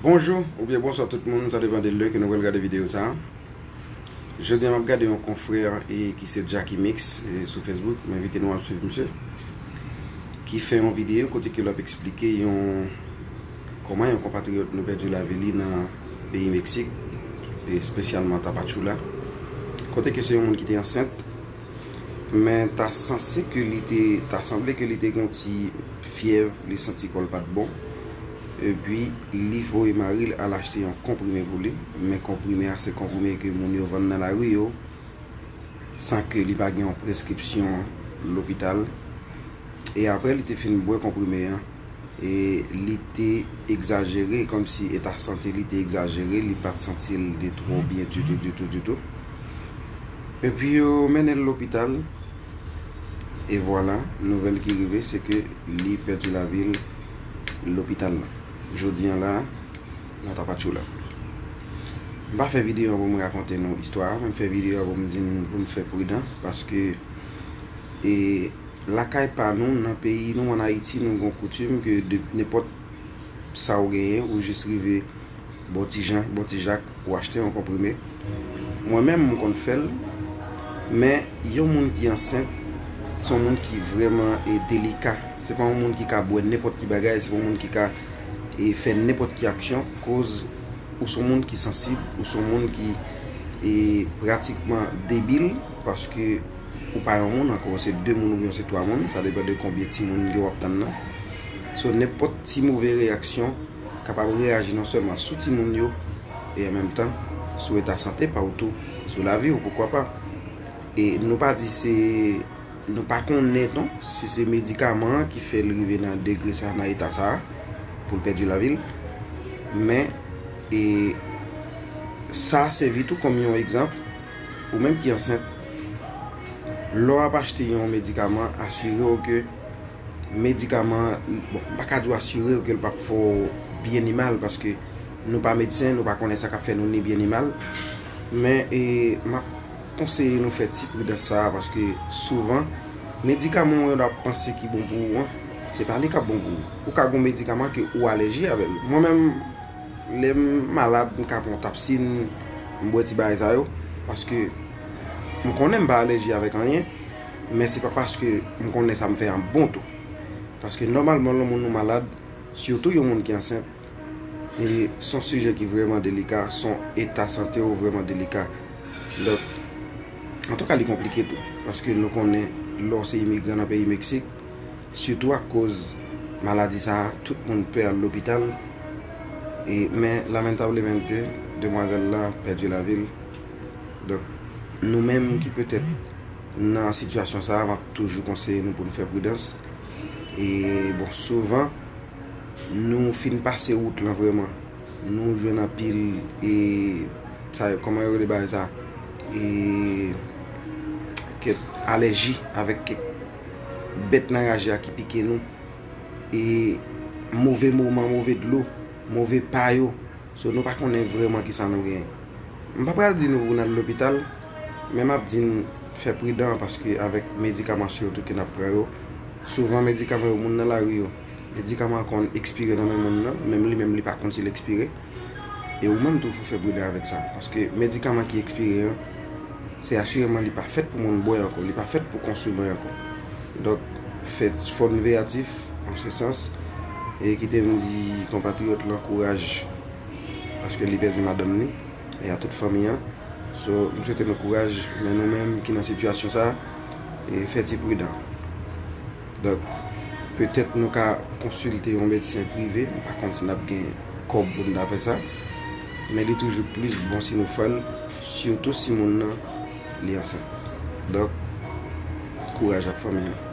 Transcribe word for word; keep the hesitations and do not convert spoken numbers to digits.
Bonjou oubyen bonswa tout moun, sa depann de lè ke nou pral gade videyo sa a. Jodi a m ap gade yon konfrè e ki se Jacky Mix e sou Facebook, m envite nou al swiv misye, ki fè yon videyo kote ke l ap eksplike yon kòman yon konpatriyòt nou pèdi lavi li nan peyi Meksik, espesyalman Tapachula, kote ke se yon moun ki te ansent, men ta sanse ke li te, ta sanble ke li te gen yon ti fyèv, li santi kò l pa t bon. Epi li voye mari l al achte yon konprime pou li, men konprime a se konprime ke moun yo vann nan lari yo, san ke li pa gen yon preskripsyon lopital. E apre li te fin bwè konprime an, e li te egzajere, kòmsi eta sante li te egzajere, li pa t santi l te twò byen ditou, ditou, ditou. Epi yo mennen l lopital, e vwala, nouvèl ki rive, se ke li pèdi lavi l lopital la. Jodi a la, nan Tapachula. M pa fè videyo an pou m rakonte nou istwa a, men m fè videyo an pou m di n, pou n fè pridan, paske, e, lakay pa nou, nan peyi nou, ann Ayiti, nou gen yon koutim ke de, nenpòt sa w genyen, ou jis rive ba w ti jan, ba w ti jak, ou achte yon konprime. Mwen menm, m konn fè l, men yon moun ki ansent, se yon moun ki vrèman, e, delika. Se pa yon moun ki ka bwè nenpòt ki bagay, se pa yon moun ki ka, e, fè nenpòt ki aksyon, koz ou se yon moun ki sansib, ou se yon moun ki, e, pratikman debil, paske ou pa yon moun ankò, se de moun oubyen se twa moun, sa depann de konbyen timoun ke w ap tann nan. So, nenpòt ti move reyaksyon kapab reyaji non sèlman sou timoun yo, e an menm tan, sou eta sante pa w tou, sou lavi w, poukwa pa. E nou pa di se, nou pa konnen non, si se medikaman an ki fè l rive nan degre sa, nan eta sa a, pou l pèdi lavi l. Men, e, sa sèvi tou kòm yon egzanp, ou menm ki ansent, lè w ap achte yon medikaman, asire w ke medikaman, bon, m pa ka di w asire w ke l p ap fè w byen ni mal, paske nou pa medsen, nou pa konnen sa k ap fè nou ni byen ni mal. Men, e, m ap konseye nou fè ti pridans sa a, paske souvan, medikaman w ap panse ki bon pou ou an, se pa li k ap bon pou ou. Ou ka gen yon medikaman ke ou alèji avè l. Mwen menm, lè m malad, m ka pran tapsin, m bwè ti bagay sa yo, paske m konnen m pa alèji avèk anyen, men se pa paske m konnen sa m fè an bon tou. Paske nòmalman, lè yon moun nou malad, sitou yon moun ki ansent, e se yon sijè ki vrèman delika, se yon eta sante w vrèman delika. Donk, antouka, li konplike tou, paske nou konnen lè w se imigran nan peyi Meksik, sitou akoz maladi sa a, tout moun pè al lopital, e, men lamentablemente, demwazèl la pèdi lavi l. Donk, nou menm ki petèt nan sitiyasyon sa a, m ap toujou konseye nou pou n fè pridans. E, bon, souvan, nou fin pase wout lan vrèman, nou jwenn anpil, e, sa, kòman yo rele bagay sa? E, kèk alèji avèk kèk bèt nan raje a ki pike nou. E, move moman, move dlo, move pa yo. So, nou pa konnen vrèman kisa nou genyen. M pa pral di nou pou n al lopital, men m ap di n fè pridan, paske avèk medikaman sitou ke n ap pran yo, souvan medikaman yo, moun nan lari yo, medikaman an konn ekspire nan men moun nan, menm li menm li pa konn si l ekspire. E ou menm tou, fò w fè pridan avèk sa, paske medikaman ki ekspire an, se asireman li pa fèt pou moun bwè ankò, li pa fèt pou konsome ankò. Donk, fè, fò n veyatif, an se sans, e kite m di konpatriyòt lan kouraj, paske li pèdi madanm li, e a tout fanmi an. So, m swete nou kouraj, men nou menm ki nan sitiyasyon sa a, e fè ti pridan. Donk, petèt nou ka konsilte yon medsen prive, m pa konn si n ap gen kòb pou n ta fè sa, men li toujou plis bon si nou fè l, sitou si moun nan li ansent. Donk, kouraj ak fanmi an.